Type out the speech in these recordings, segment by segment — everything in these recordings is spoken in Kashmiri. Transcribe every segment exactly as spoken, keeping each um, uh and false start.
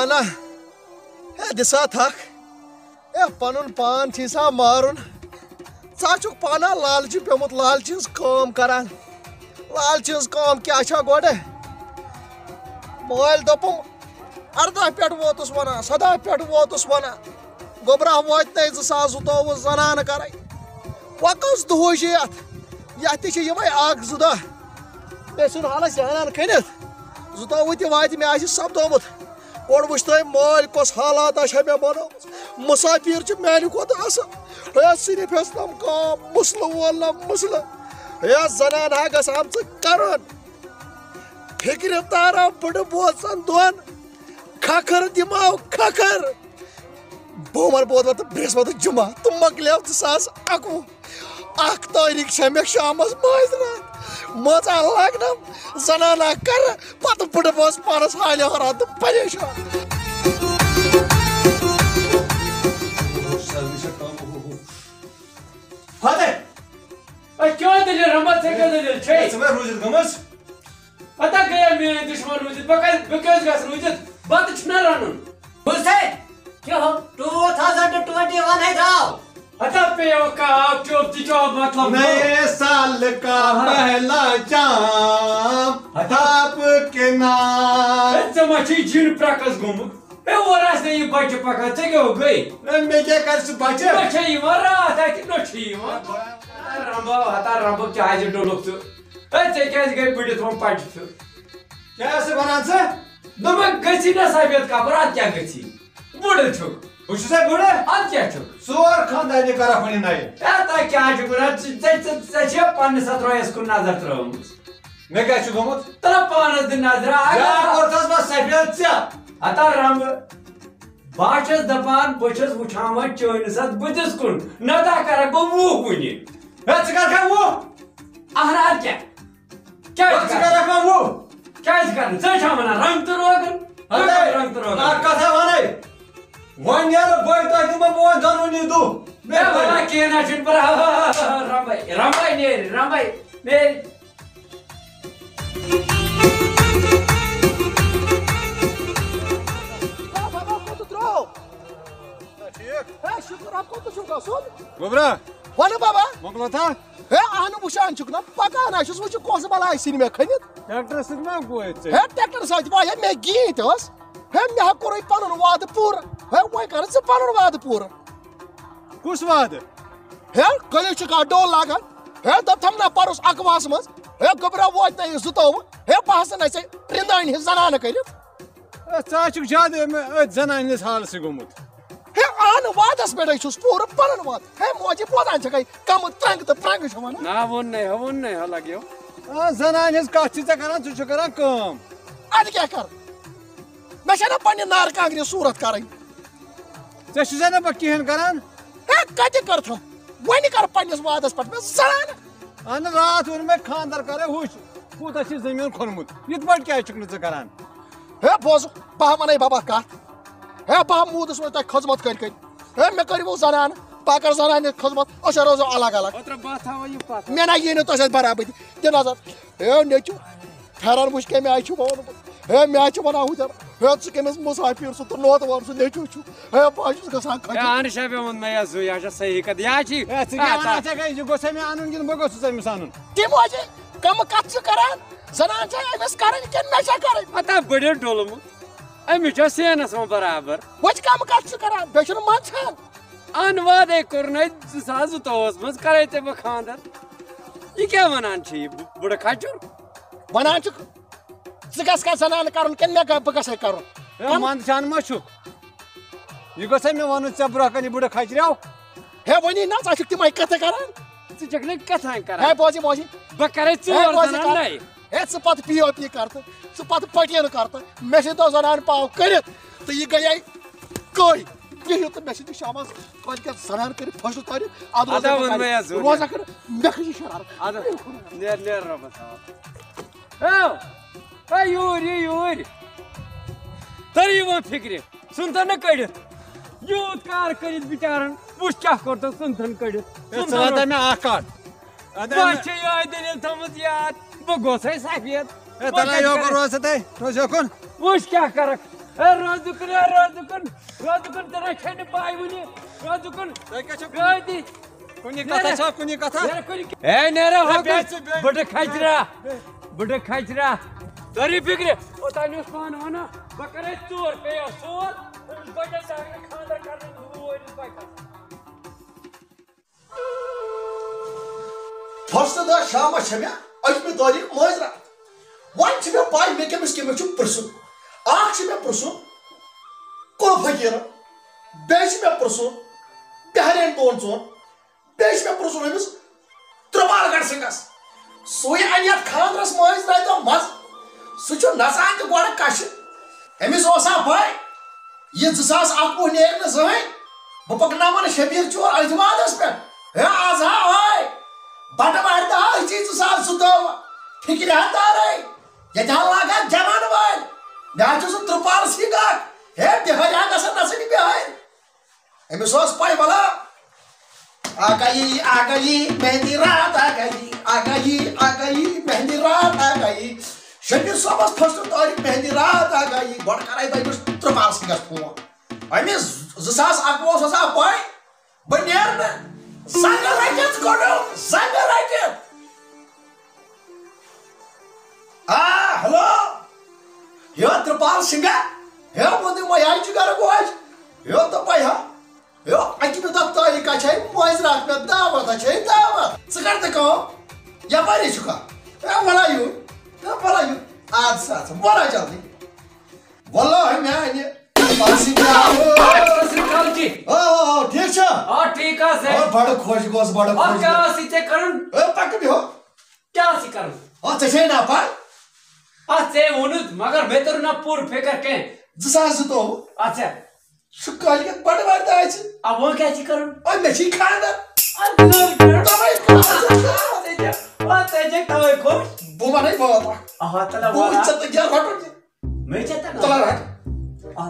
نہ، ہے، دِ سا تھکھ۔ ہے، پنُن پان چھُے سا مارُن۔ ژٕ ہا چھُکھ پانہ لالچہِ پیومُت، لالچہِ ہٕنٛز کٲم کران۔ لالچہِ ہٕنٛز کٲم کیٛاہ چھا گۄڈٕ؟ مٲلۍ دوٚپُم، اَرداہ پٮ۪ٹھ ووتُس وَنان، سَداہ پٮ۪ٹھ ووتُس وَنان۔ گوٚبرا وٲتۍ نَے زٕ ساس زٕتووُہ زنانہٕ کَرَے۔ وۄنۍ کٔژ دۄہٕے چھِ یَتھ؟ یَتھ تہِ چھِ یِمَے اَکھ زٕ دۄہ۔ مےٚ ژھُن حالَس جانان کھٔنِتھ۔ زٕتووُہ تہِ واتہِ، مےٚ آسہِ سَپدومُت۔ گۄڈٕ وٕچھ تۄہہِ مٲلۍ کۄس حالاتہ چھےٚ مےٚ بنٲومٕژ۔ مُسافِر چھِ میٛانہِ کھۄتہٕ اَصٕل۔ ہے، صرف ہیٚژنَم کٲم، مسلہٕ وولنَم مسلہٕ۔ ہے، زنان ہا گژھان ژٕ کرُن۔ فِکرِ تارا بٕڈٕ بوزن دۄن۔ کھکھر دِماو کھکھر۔ بومر بودوار تہٕ برٛہسپتہِ جمعہ تہٕ مۄکلیو زٕ ساس اَکوُہ۔ اَکھ تٲریٖخ چھےٚ مےٚ شامس مٲنٛزِ راتھ۔ مٲنٛزا لاگنم زنانا کرٕ، پتہٕ بٕڈٕ بوز پانس حالہِ حٲران تہٕ پریشان۔ فتح! اے، کیٛاہ دٔلیٖل رمبا، ژےٚ کیٛاہ دٔلیٖل چھے؟ ژٕ ما روٗزِتھ گٔمٕژ؟ پتہ گٔیا میٲنۍ دُشمن روٗزِتھ، بہٕ کتہِ، بہٕ کیٛازِ گژھٕ روٗزِتھ؟ بتہٕ چھُنہ رنُن۔ حسین، کیٛاہ ہو؟ ٹوٗ تھاوزنٛڈ ٹُوَنٹی وَن ہے درٛاو۔ ہتا پیٚیو کاو چوب تہِ چوب مطلب گوٚو۔ نئے سال کا آہا۔ پہلا چاند ہتا۔ آپ کے نام۔ ہے، ژےٚ ما چھُے جِن پرٛکس گوٚمُت؟ ہے، اورٕ آسہِ نہٕ یہِ بچہِ پکان، ژےٚ کیٛاہ ہو گٔے؟ ہے، مےٚ کیٛاہ کرِ سُہ بچہِ؟ نہ چھےٚ یِوان راتھ اَتہِ، نہ چھےٚ یِوان۔ ہتا رمبا، ہتا رمبا، کیٛازِ ڈوٚلُکھ ژٕ؟ ہے، ژےٚ کیٛازِ گٔے بٔڈِتھ وۄنۍ پچہِ ژٕ؟ کیٛاہ ٲسٕکھ وَنان ژٕ؟ دوٚپمَے، گٔژھی نہ سفید کپر، اَتھ کیٛاہ گٔژھی؟ بُڈٕ چھُکھ۔ بہٕ چھُسے بُڈٕ؟ اَدٕ کیٛاہ چھُکھ؟ ژور خاندانی کرکھ وۄنۍ نَیہِ۔ ہے، تۄہہِ کیٛاہ چھُکھ وَنان؟ ژٕ، ژےٚ، ژےٚ، ژےٚ چھےٚ پننِس اَتھ رۄیَس کُن نظر ترٲومٕژ؟ مےٚ کیٛاہ چھُ گوٚمُت؟ ترٛاو پانَس دِ نظرہ، اگر یا کوٚرتھَس بہٕ سفید ژےٚ؟ ہتا رنٛگہٕ۔ بہٕ ہا چھَس دَپان، بہٕ چھَس وٕچھان وۄنۍ چٲنِس اَتھ بٕتھِس کُن، نَتہٕ ہا کَرَکھ بہٕ وُہ کُنہِ۔ ہے، ژٕ کَرکھا وُہ؟ اہن اَدٕ کیٛاہ؟ کیٛازِ ژٕ کَرکھ؟ کَرکھ وۄنۍ وُہ؟ کیٛازِ کَرٕ؟ ژٕ چھا وَنان رنٛگ تہٕ روغن؟ ہَتَے، رنٛگ تہٕ روغن۔ اَکھ کَتھا وَنَے۔ وۄنۍ نیرٕ بٔلۍ تۄہہِ دِمو بہٕ وۄنۍ دۄنوٕنی دُہ۔ ہے، وَلہ، کینٛہہ نہ چھُنہٕ پَرواے۔ رَمبَے، رَمبَے نیرِ، رَمبَے نیرِ۔ بابا، کوٚت ترٛوو؟ ٹھیٖک۔ ہے، شُکُر رۄب، کوٚت چھُو گژھُن؟ گوٚبرا۔ وَنہٕ بابا۔ مۄکلو تھا؟ ہے، اہنُو وٕچھان چھُکھ نا، پکان ہا چھُس، وٕچھِ کۄس بلاے سِنۍ مےٚ کھٔنِتھ۔ ٹریکٹر سۭتۍ ما گوٚوُے ژےٚ؟ ہے، ٹریکٹر سۭتۍ واے، ہے، مےٚ گیٖنۍ تہِ ٲس۔ ہے، مےٚ ہا کوٚرُے پنُن وعدٕ پوٗرٕ۔ ہے، وۄنۍ کر ژٕ پنُن وعدٕ پوٗرٕ۔ کُس وعدٕ؟ ہے، کٔلِو چھُکھ اَتھ ڈول لاگان۔ ہے، دوٚپتھم نا پروس اکواہس منٛز۔ ہے، گوٚبرا ووت نہ یہِ زٕتووُہ۔ ہے، بہٕ ہسا نَے ژےٚ رِندانہِ ہِنٛز زنانہٕ کٔرِتھ۔ ہے، ژٕ ہا چھُکھ زیادٕ أمۍ أتھۍ زنانہِ ہِنٛدِس حالسٕے گوٚمُت۔ ہے، اہن، وعدس پٮ۪ٹھے چھُس پوٗرٕ پنُن وعدٕ۔ ہے، موجی بوزان چھکھے کمہٕ ترنٛگ تہٕ پرنٛگ چھِ ونان۔ نا، ووٚن نے، ہا، ووٚن نے، ہا لگیو۔ آ، زنانہِ ہٕنٛز کتھ چھِ ژےٚ کران، ژٕ چھُکھ کران کٲم۔ ادٕ کیٛاہ کر؟ مےٚ چھےٚ نا پننہِ نارٕ کانٛگرِ صوٗرت کرٕنۍ۔ ژےٚ چھُ زن نہٕ پتہٕ کِہیٖنۍ کران۔ ہے، کتہِ کٔرتھم؟ وۄنۍ کر پننِس وعدس پٮ۪ٹھ مےٚ زنانہٕ۔ اہن، راتھ ووٚن مےٚ خانٛدر کرے، ہُش، کوٗتاہ چھُ زٔمیٖن کھوٚنمُت، یِتھ پٲٹھۍ کیٛازِ چھُکھ نہٕ ژٕ کران؟ ہے بوز، بہٕ ہا وَنَے بابا کَتھ۔ ہے بہٕ ہا موٗدُس وۄنۍ تۄہہِ خدمت کٔرۍ کٔرۍ۔ ہے مےٚ کٔرِو زنان، بہٕ ہا کَرٕ زنانہِ خدمت، أسۍ ہا روزو الگ الگ۔ اوترٕ بہٕ ہا تھاوَے یہِ پَتھ۔ مےٚ نہ یی نہٕ تۄہہِ سۭتۍ برابٔدی۔ دِ نظر۔ ہے نیٚچوٗ، پھٮ۪رَن وٕچھ کَمہِ آیہِ چھُ ووٚنمُت۔ ہے مےٚ ہا چھِ وَنان ہُتٮ۪ن۔ ہے ژٕ کٔمِس مُسافِر سُہ تہٕ نوتہٕ وَن سُہ نیٚچوٗ چھُ۔ ہے بہٕ ہا چھُس گژھان ہے کھَجہِ۔ اہن شاہ، مےٚ ووٚن مےٚ یَس زُو، یہِ ہا چھےٚ صحیح کَتھ۔ یہِ ہا چھِ ہے، ژٕ کیٛاہ آ، وَنان؟ ژےٚ گٔے، یہِ گوٚژھ ہے مےٚ اَنُن کِنہٕ بہٕ گوٚژھُس أمِس اَنُن؟ تِم حظ چھِ کَمہٕ کَتھ چھِ کَران؟ زنان چھا أمِس کَرٕنۍ کِنہٕ مےٚ چھا کَرٕنۍ؟ پتہ بٕڈِس ڈوٚلمُت۔ أمِس چھا سینس وۄنۍ برابر۔ وۄنۍ چھِ کَمہٕ کَتھ چھِ کَران؟ بیٚیہِ چھُنہٕ منٛدچھان۔ اَن وعدے کوٚرنَے زٕ ساس زٕتووُہَس منٛز کَرَے ژےٚ بہٕ خانٛدر۔ یہِ کیٛاہ وَنان چھِ یہِ بُ-، بُڈٕ کھچُر؟ وَنان چھُکھ، ژٕ گژھکھا زنانہٕ کَرُن کِنہٕ مےٚ گژھ-، بہٕ گژھَے کَرُن؟ ہے، کَم- منٛدچھان ما چھُکھ؟ یہِ گوٚژھے مےٚ وَنُن ژےٚ برونٛہہ کَنہِ، یہِ بُڈٕ کھچریو۔ ہے، وۄنی نہ، ژٕ چھُکھ تِمے کَتھٕ کَران۔ ژٕ چھَکھ نہٕ کَتھاے کَران۔ ہے، بوزِ، بوزِ۔ بہٕ کَرَے ہے، ژور بوزِ زَنان کَتھ۔ نَے۔ ہے، ژٕ پَتہٕ پی او پی کَر تہٕ ژٕ پَتہٕ پٔٹیٖن کَر تہٕ مےٚ چھِ دَہ زَنان پاو کٔرِتھ تہٕ یہِ گٔیے کٔہۍ۔ بِہِو تہٕ مےٚ چھِ تہِ شامَس کٲلۍ کٮ۪تھ زَنان کٔرِتھ فٔسٹ تٲریٖخ۔ اَدٕ روزَے اَدا بہٕ ووٚن مےٚ یَتھ زوٗ روزا نیر۔ کٔرِتھ مےٚ کھٔجی شرارت۔ اَدٕ نیر، نیر رۄبَس حوالہٕ۔ ہے، ہے، یوٗرۍ، یہِ یوٗرۍ۔ تَر یِوان فِکرِ۔ ژھُنتن نہٕ کٔڑِتھ۔ یوٗت کار کٔرِتھ بِچارن، وٕچھ کیٛاہ کوٚر تہٕ ژھُنتن کٔڑِتھ۔ ہے، ژٕ ژھُنتن وَن تہٕ روٚٹ۔ مےٚ اَکھ کَتھ۔ اَدٕ بہٕ مےٚ چھِ یِہوٚے دٔلیٖل تھٲومٕژ یاد۔ بہٕ گوٚژھَے سفید۔ ہے، بہٕ تَلہ کَتہِ یوکُن کَرٕ؟ روز ژٕ تَے، روز یوکُن۔ وٕچھ کیٛاہ کَرَکھ۔ ہے، روزُکُن، ہے، روزُکُن، روزُکُن، ژےٚ نَے چھے نہٕ پَے وٕنہِ۔ روزُکُن، تۄہہِ کیٛاہ چھو بیٚیہِ دی۔ کُنہِ کَتھا چھا، کُنہِ کَتھا؟ نیرٕ، کُنہِ کَتھا۔ ہے، نیرٕ، ہے، ہۄکُن۔ بیٚہہ ژٕ، بیٚہہ۔ بٕڈٕ کھجرا، بٕڈٕ کھجرا۔ تٔری فِکرِ، اوٚتام اوس پانہٕ وَنان، بہٕ کَرَے ژور، پیٚیہِ ہا ژور، أمِس بَچَس آسہِ نہٕ خانٛدَر کَرنُک ہُہ أمِس بَچَس۔ فٔسٹ دۄہ شامس چھےٚ مےٚ ٲٹھمہِ تٲریٖخ مٲنٛزِ راتھ۔ وۄنۍ چھِ مےٚ پَے مےٚ کٔمِس کٔمِس چھُ پرٛژھُن۔ اکھ چھُ مےٚ پرٛژھُن کُل فقیٖرن، بیٚیہِ چھُ مےٚ پرٛژھُن بہرین دۄن ژۄن، بیٚیہِ چھُ مےٚ پرٛژھُن أمِس ترٛپال گڑھ سنگھس۔ سُے اَنہِ یَتھ خانٛدرس مٲنٛزِ راتہِ دۄہ مَزٕ۔ سُہ چھُ نژان تہِ گۄڈٕ کَشہِ۔ أمِس اوسا پَے یہِ زٕ ساس اَکوُہ نیرِ نہٕ زٕہٕنۍ؟ بہٕ پَکناوَن شبیٖر چور اعتمادس پٮ۪ٹھ۔ ہے، از ہا آے بٹہٕ وارِ دۄہ أسی زٕ ساس زٕتووُہ۔ فِکرِ ہا تارے، ییٚتہِ ہا لاگہٕ ہا جوان وٲلۍ۔ مےٚ ہا چھُ سُہ ترٛپال سِنگھ اکھ۔ ہے، بِہٲرۍ ہا گژھن نژٕنۍ بِہٲرۍ۔ أمِس اوس پَے، وَلا۔ آ گئی، آ گئی، مہندی رات آ گئی، آ گئی، آ گئی، مہندی رات آ گئی۔ شبیٖر صٲبَس فٔسٹ تٲریٖخ مہندی رات آ گئی۔ گۄڈٕ کَرَے بہٕ أمِس ترٛپال سِنگھَس فون۔ أمِس زٕ ساس اَکوُہ اوس آسان پَے، بہٕ نیرٕ نہٕ۔ زنٛگہٕ رٔٹِتھ کوٚڑُم، زنٛگہٕ رٔٹِتھ۔ آ، ہیلو۔ یو ترپال سنگھا۔ ہے، ووٚنُے وۄنۍ آیہِ چھُ گرٕ گوج۔ یو تہٕ پَے ہا۔ یو، اَکہِ مےٚ دَپ تٲریٖخہ چھے مٲنٛزِ راتھ مےٚ دعوت، ہا چھے دعوت۔ ژٕ کر تہٕ کٲم۔ یپٲرے چھُکھا؟ ہے، وَلا یُن۔ ہے، وَلا یُن۔ اَدٕ سا، اَدٕ سا، وَلا جلدی۔ وَلا میٛانہِ ترپال سنگھا۔ سَتھ سری اکال جی۔ آ، آ، آ، ٹھیٖک چھا؟ آ، ٹھیٖک حظ، ہے۔ آ، بڑٕ خۄش گوس، بڑٕ آ، خۄش کیٛاہ گوس۔ ٲسی ژےٚ کَرُن؟ ہے، پَکہٕ بیٚہو۔ کیٛاہ ٲسی کَرُن؟ آ، ژےٚ چھے نا پَے؟ آ، ژےٚ ووٚنُتھ، مگر مےٚ توٚر نہٕ پوٗرٕ فِکر کینٛہہ۔ زٕ ساس زٕتووُہ۔ اچھا۔ سُہ کٲلۍ کٮ۪تھ بَٹہٕ وارِ دۄہ آسہِ۔ آ، وۄنۍ کیٛاہ چھِ کَرُن؟ آ، مےٚ چھِ خانٛدر۔ آ، ژٕ کَر۔ تَوَے خانٛدر۔ آ، ژےٚ چھےٚ، آ، ژےٚ چھےٚ تَوَے خۄش۔ بہٕ وَنَے واتھ اَکھ۔ آ، تَلہ بہٕ وَن وَنہٕ اَکھ۔ ژےٚ تہٕ کیٛاہ رَٹُن یہِ۔ مےٚ چھےٚ تَگان۔ تَلہ رَٹ۔ آ،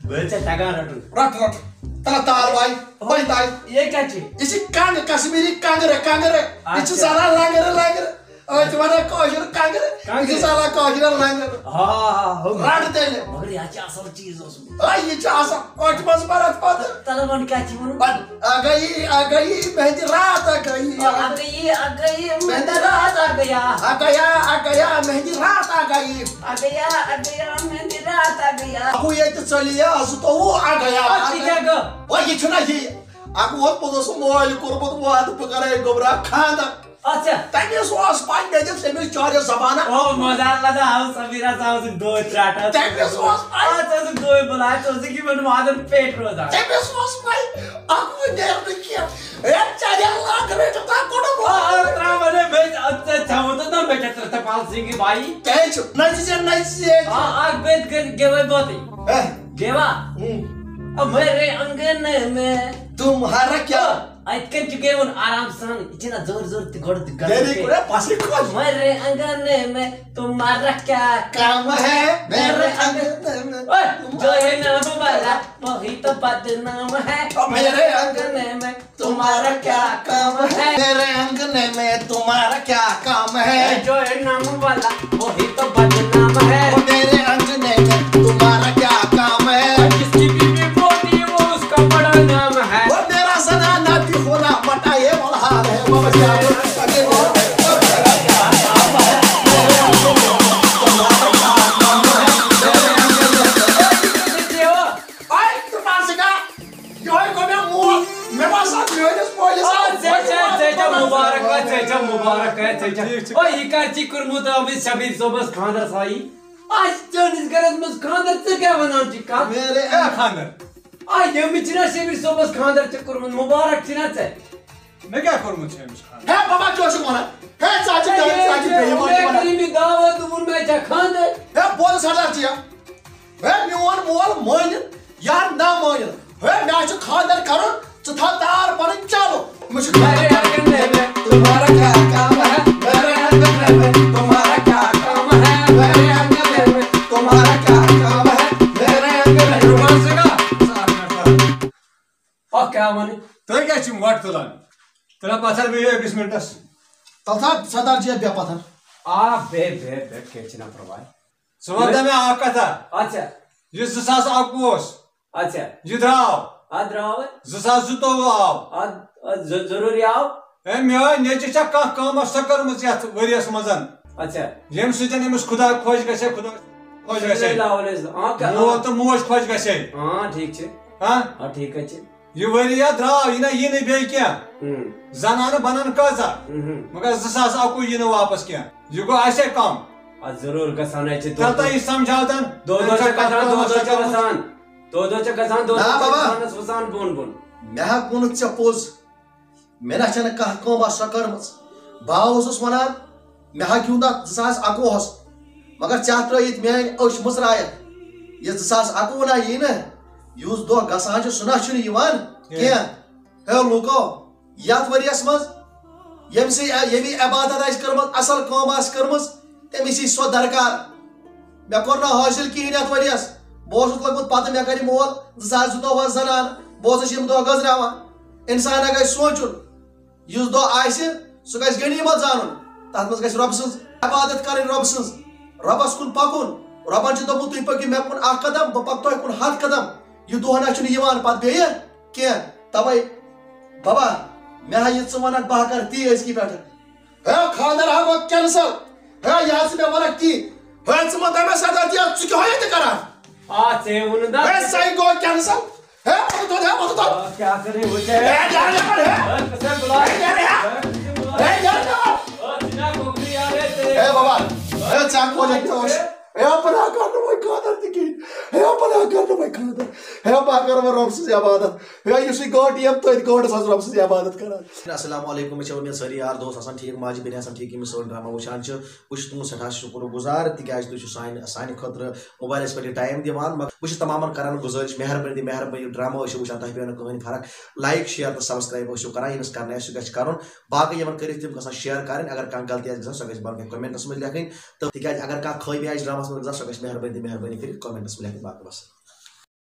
مےٚ چھےٚ تَگان رَٹُن۔ رَٹ، رَٹ۔ تَلہ تال واے، واے تال۔ یہِ کیٛاہ چھِ؟ یہِ چھِ کَنٛگ، کشمیٖری کَنٛگٕر، کَنٛگٕر۔ یہِ چھِ اچھا۔ زالان لَنٛگٕر، لَنٛگٕر۔ أسۍ چھِ وَنان کٲشُر کَنٛگٕر، یہِ چھِ کَنٛگٕر۔ زالان کٲشرٮ۪ن لَنٛگٕر۔ ہا، ہا، ہا، ہُم۔ رَٹ تیٚلہِ۔ مگر یہِ حظ چھِ اَصٕل چیٖز اوسمُت۔ آ، یہِ چھُ آسان۔ أتھۍ منٛز پَرَتھ پَتہٕ۔ تَلہٕ وَن کیٛاہ چھِ وَنُن؟ پَتہٕ، آ گئی، آ گئی، مہندی رات آ گئی۔ آ گئی، آ گئی، مہندی رات آ گیا۔ آ گیا، آ گیا، مہندی رات آ گئی۔ آ گیا، آ گیا، مہندی رات آ گیا۔ اَکُے ییٚتہِ ژٔلِیا، زٕتووُہ آ گیا۔ اَتھ تہِ کیٛاہ گوٚو؟ وۄنۍ یہِ چھُنہ یہِ۔ اَکُے اوس پوٚتُس مٲلۍ کوٚرمُت وعدٕ، بہٕ کَرَے گوٚبرا خانٛدر۔ اچھا۔ تٔمِس اوس پَے مےٚ دِژ أمِس چورِ زبانہ۔ او، مزار لگا، ہاو سمیر ہسا اوس دۄہ ترٛٹھ۔ تٔمِس اوس پَے۔ اَتھ اوس دۄہ بُلاے، ژٕ اوسُکھ یِمن وعدن پیٚٹھ روزان۔ تٔمِس اوس پَے، اَکھ وۄنۍ نیرِ نہٕ کینٛہہ۔ ہے، چریا لاکھ رٔٹِو تۄہہِ کوٚڑُکھ آ، آ، وعدٕ۔ ترٛاو وۄنۍ ہے، مےٚ ٲسۍ، اَدٕ ژےٚ ژےٚ ووٚنُتھ نا مےٚ چھےٚ ترٛےٚ ترٛپال سِنگھ بایی۔ کیٛازِ چھُ؟ نَژِ ژےٚ، نَژِ ژےٚ۔ آ، اَکھ بیٚیہِ گٔے، گے وۄنۍ بوتٕے۔ ہے۔ گیوا۔ ہُم۔ او میرے آنگن میں۔ تمہارا کیا؟ اَتہِ کَنۍ چھُ گٮ۪وُن آرام سان، یہِ چھِنہ زورٕ زورٕ تہِ گۄڈٕ تہِ گژھُن گَرے کینٛہہ۔ کوٚرا پَسٕے خۄش۔ میرے آنگن میں تمہارا کیا کام ہے؟ میرے آنگن میں۔ اوے، جو یہ نام والا وہی تو بدنام ہے۔ او میرے آنگن میں تمہارا کیا کام ہے؟ میرے آنگن میں تمہارا کیا کام ہے؟ جو یہ نام والا وہی تو بدنام ہے۔ او میرے آنگن میں تمہارا کیا کام ہے؟ جس کی بیوی موٹی وہ اس کا بڑا نام ہے۔ او میرا زنانہ بھی ہونا بٹا یہ والا حال ہے۔ بابا جی، آپ یِہوٚے گوٚو مےٚ موت۔ مےٚ باسان میٲنِس مٲلِس آو ژےٚ چھےٚ، ژےٚ چھےٚ مُبارک، ژےٚ چھےٚ مُبارک، ژےٚ چھےٚ۔ ٹھیٖک چھُ۔ او، یہِ کَتہِ چھِ کوٚرمُت آمٕژ شبیٖر صٲبَس خانٛدرَس آیی؟ آ، چٲنِس گَرَس منٛز خانٛدر، ژٕ کیٛاہ وَنان چھُکھ کَتھ؟ میرے اے خانٛدر۔ آ، ییٚمِس چھِنہ شبیٖر صٲبَس خانٛدر چھِ کوٚرمُت، مُبارک چھِنہ ژےٚ؟ مےٚ کیٛاہ کوٚرمُت چھُ أمِس خانٛدر؟ ہے بابا، کیٛاہ چھُکھ وَنان؟ ہے، ژٕ ہا چھُکھ ہے، دعوت، ژٕ ہا چھُکھ ہے، بیٚیہِ مےٚ وَنان۔ کٔرِو مےٚ دعوت، دوٚپُن مےٚ چھےٚ خانٛدر۔ ہے، بوز سردار جِیا۔ ہے، میون مول مٲنِن یا نہ مٲنِن، ہے، مےٚ چھُ خانٛدر کرُن، ژٕ تھاو تار پنٕنۍ چالو۔ مےٚ چھُ خانٛدر کرُن۔ میرے آنگن میں تمہارا کیا کام ہے؟ میرے آنگن میں تمہارا کیا کام ہے؟ میرے آنگن میں تمہارا کیا کام ہے؟ میرے آنگن میں۔ او، کیٛاہ وَنہٕ؟ تُہۍ کیٛازِ چھِو وۄٹھ تُلان؟ تُلان پَتھر بیٚیہِ أکِس مِنٹَس۔ تَلہٕ تھاو سردار جی بیٚہہ پَتھر۔ آ، بیٚہہ، بیٚہہ، بیٚہہ، کینٛہہ چھُنہٕ پَرواے۔ ژٕ وَن تہٕ مےٚ اَکھ کَتھا۔ اچھا۔ یُس زٕ ساس اَکوُہ اوس، اچھا۔ یہِ درٛاو۔ اَتھ درٛاو۔ زٕ ساس زٕتووُہ آو۔ اَتھ، اَتھ ض-، ضروٗری آو۔ ہے، میٛٲنۍ نیٚچِو چھا کانٛہہ کٲمہ سۄ کٔرمٕژ یَتھ ؤریَس منٛز؟ اچھا۔ ییٚمہِ سۭتۍ أمِس خۄدا خۄش گژھِ ہے، خۄدا خۄش گژھِ ہے۔ صلی اللہ علیہ وسلم۔ آ، کیٛاہ؟ مول تہٕ موج خۄش گژھِ ہے۔ آ، ٹھیٖک چھِ۔ ہاں؟ آ، ٹھیٖک حظ چھِ۔ یہِ ؤری یا درٛاو، یہِ نہ، یی نہٕ بیٚیہِ کینٛہہ۔ ہُم۔ زنانہٕ بنن کۭژاہ؟ ہُم۔ مگر زٕ ساس اَکوُہ یی نہٕ واپس کینٛہہ۔ یہِ گوٚو اَسے کم۔ آ، ضروٗر گژھان ہے چھِ۔ کر تۄہہِ یہِ سمجھاو تن؟ دۄہ دۄہ چھِ گژھان، دۄہ دۄہ چھِ گژھان۔ دۄہ دۄہ چھِ گژھان، دۄہ نہ دۄہ چھِ بابا۔ اِنسانَس وَسان بۄن بۄن۔ مےٚ ہا ووٚنُتھ ژےٚ پوٚز۔ مےٚ نہ چھَنہٕ کانٛہہ کٲم آسان کٔرمٕژ۔ بہٕ ہا اوسُس وَنان، مےٚ ہا گیُنٛد اَتھ زٕ ساس اَکوُہَس، مگر ژےٚ ہا ترٛٲیِتھ میٛٲنۍ أچھ مٕژرٲیِتھ۔ یہِ زٕ ساس اَکوُہ نہ یی نہٕ، یُس دۄہ گژھان چھُ، سُہ نہ چھُنہٕ یِوان کینٛہہ۔ ہے لوٗکو، یَتھ ؤریَس منٛز ییٚمہِ سۭتۍ، ییٚمہِ عبادت آسہِ کٔرمٕژ، اَصٕل کٲم آسہِ کٔرمٕژ، تٔمِس یی سۄ درکار۔ مےٚ کوٚر نہٕ حٲصِل کِہیٖنۍ یَتھ ؤریَس۔ بہٕ اوسُس لوٚگمُت پَتہٕ، مےٚ کَرِ مول زٕ ساس زٕتووُہَس زنان، بہٕ اوسُس یِم دۄہ گٔنٛزراوان۔ اِنسان ہا گژھِ سونٛچُن، یُس دۄہ آسہِ، سُہ گژھِ غنیٖمت زانُن۔ تَتھ منٛز گژھِ رۄبہٕ سٕنٛز عبادت کَرٕنۍ، رۄبہٕ سٕنٛز، رۄبَس کُن پَکُن۔ رۄبَن چھُ دوٚپمُت، "تُہۍ پٔکِو مےٚ کُن اَکھ قدم، بہٕ پَکہٕ تۄہہِ کُن ہَتھ قدم۔" یہِ دۄہ نہ چھُنہٕ یِوان پَتہٕ بیٚیہِ کینٛہہ۔ تَوَے بابا، مےٚ ہا یہِ ژٕ وَنَکھ، بہٕ ہا کَرٕ تی أزکی پٮ۪ٹھٕ۔ ہے، خانٛدر ہا گوٚو cancel۔ ہے، یہِ ہا ژٕ مےٚ وَنَکھ تی۔ ہے، ژٕ وَن تہٕ مےٚ سَزا دِیا، ژٕ کیٛاہ ہا ییٚتہِ کَران؟ آ، ژےٚ ووٚنُتھ نا۔ ہے، سَے گوٚو cancel۔ ہے، وَنہٕ تھوٚد، ہے، وَنہٕ تھوٚد۔ آ، کیٛاہ کَرے وۄنۍ ژےٚ؟ ہے، نیرٕ نٮ۪بر، ہے۔ ہے، ژٕ کَتھ بُلاے؟ ہے، نیرٕ، ہے۔ ہے، نیرٕ نٮ۪بر۔ آ، ژٕ چھُنا کۄکرٕے یارے ژےٚ؟ ہے، بابا، ہے، ژٕ ہا کھوجَکھ مےٚ اوس۔ ہے، بہٕ نہ کَرٕ نہٕ وۄنۍ خانٛدر تہِ کِہیٖنۍ۔ ہے، بہٕ نہ کَرٕ نہٕ وۄنۍ خانٛدر۔ ہے، بہٕ ہا کَرٕ وۄنۍ رۄبہٕ سٕنٛز عبادت۔ ہے، یُس یہِ گٲنٛٹہٕ یِم تٔتھۍ گٲنٛٹَس منٛز رۄبہٕ سٕنٛز عبادت کَران۔ السلام علیکم، مےٚ چھِ اُمید سٲری یار دوست آسان ٹھیٖک، ماجہِ بیٚنہِ آسان ٹھیٖک، یِم یہِ سٲنۍ ڈرامہ وٕچھان چھِ۔ بہٕ چھُس تُہُنٛد سٮ۪ٹھاہ شُکُر گُزار، تِکیٛازِ تُہۍ چھِو سانہِ، سانہِ خٲطرٕ موبایلَس پٮ۪ٹھ یہِ ٹایم دِوان۔ مگر بہٕ چھُس تَمامَن کَران گُزٲرِش، مہربٲنی، مہربٲنی، یہِ ڈرامہ ٲسِو وٕچھان، تۄہہِ پیٚیو نہٕ کٕہٕنۍ فرق۔ Like، share تہٕ subscribe ٲسِو کَران، ییٚمِس کَرنہٕ آسہِ، سُہ گژھِ کَرُن۔ باقٕے یِمَن کٔرِو تِم گژھن share کَرٕنۍ، اگر کانٛہہ غلطی آسہِ گژھان، سۄ گژھِ بۄنہٕ کَنہِ commentس منٛز لیکھٕنۍ۔ تہٕ تِکیٛازِ اگر کانٛہہ خٲمی آسہِ ڈرامَس منٛز گژھان، سۄ گژھِ مہربٲنی، مہربٲنی کٔرِتھ commentس منٛز لیکھٕنۍ۔ باقٕے وَسَلام۔